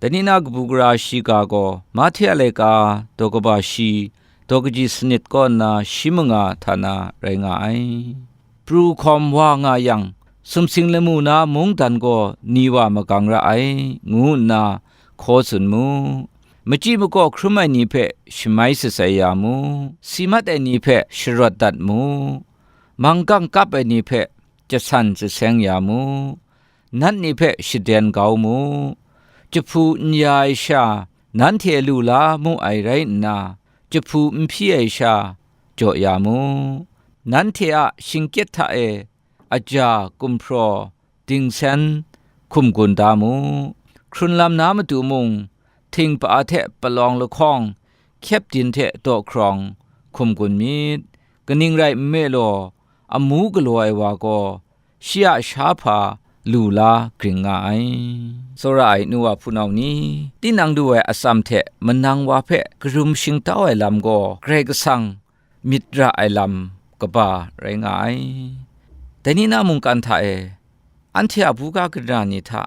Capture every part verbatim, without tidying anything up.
Dai ni na kabu gara shiga gaw Mahte a laika daw kaba shi, daw kaji sanit kaw nna shi manga hta na rai nga ai. Pru hkawm wa nga yang, sumsing lamu na mungdan gaw ni wa magang ra ai, ngu nna hkaw tsun mu. Machyi makaw hkrum ai ni hpe shamai sasai ya mu, si mat ai ni hpe sharawt dat mu, manggang kap ai ni hpe jasan jaseng ya mu, nat ni hpe shaden kau mu, jahpu n ya ai sha, nanhte lu la mu ai rai nna, jahpu n hpyi ai sha, jaw ya mu. Nanhte a shingkyet hta e aja, gumhpraw, dingsen, hkum gun da mu. Hkrun lam na matu mung, htingpa hte palawng lahkawng, kyepdin hte dawhkrawng hkum gun myit. Kaning rai nme law, amu galaw ai wa gaw, shi a sha hpa lu la gring nga ai. Tsawra ai nu wa hpunau ni, tinang du ai atsam hte manang wa hpe karum shingtau ai lam gaw, Karai Kasang myit ra ai lam kaba rai nga ai. Dai ni na mungkan hta e, anhte a buga gara ni hta,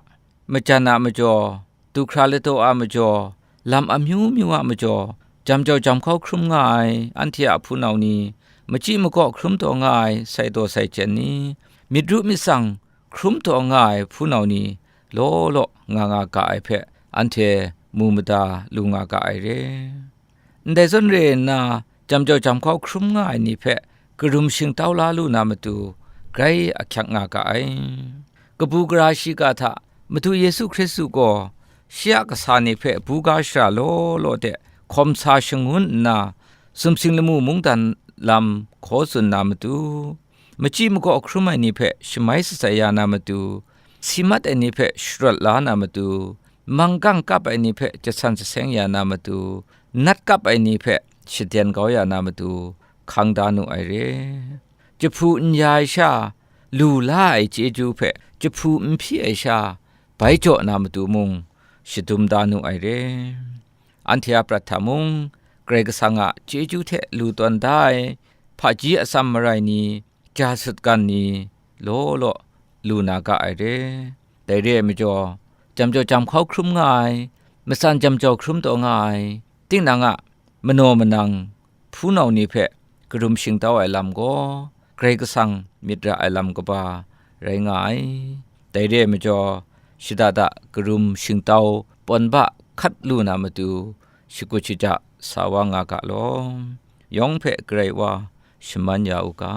majan a majaw, du hkra ladaw a majaw, lam amyu myu a majaw, jam jau jam hkau hkrum nga ai anhte a hpunau ni, machyi makaw hkrum taw nga ai sai daw sai chyen ni, myit ru myit tsang hkrum taw nga ai hpunau ni, law law nga nga ga ai hpe, anhte mu mada lu nga ga ai re. Ndai zawn re nna, jam jau jam hkau hkrum nga ai ni hpe karum shingtau la lu na matu, grai ahkyak nga ga ai. Kabu gara shiga hta Madu Yesu Hkristu gaw shi a kasa ni hpe buga shara law law de hkawm sa shangun nna, sumsing lamu mungdan lam hkaw tsun na matu, machyi makaw hkrum ai ni hpe shamai sasai ya na matu, si mat ai ni hpe sharawt la na matu, manggang kap ai ni hpe jasan jaseng ya na matu, nat kap ai ni hpe shaden kau ya na matu, hkang da nu ai re. Jahpu n ya ai sha, lu la ai chyeju hpe jahpu n hpyi ai sha, bai jaw na matu mung, shadum da nu ai re. Anhte a prat hta mung, Karai Kasang a chyeju hte lu tawn da ai, hpaji atsam marai ni, ja sutgan ni, law law lu na ga ai re. Dai re ai majaw, jam jau jam hkau hkrum nga ai, matsan jam jau hkrum taw nga ai, tinang a manaw manang hpunau ni hpe karum shingtau ai lam gaw, Karai Kasang myit ra ai lam kaba rai nga ai. Dai re ai majaw, shada da karum shingtau pawn ba hkat lu na matu, shakut shaja sa wa nga ga law, yawng hpe Karai wa shaman ya u ga.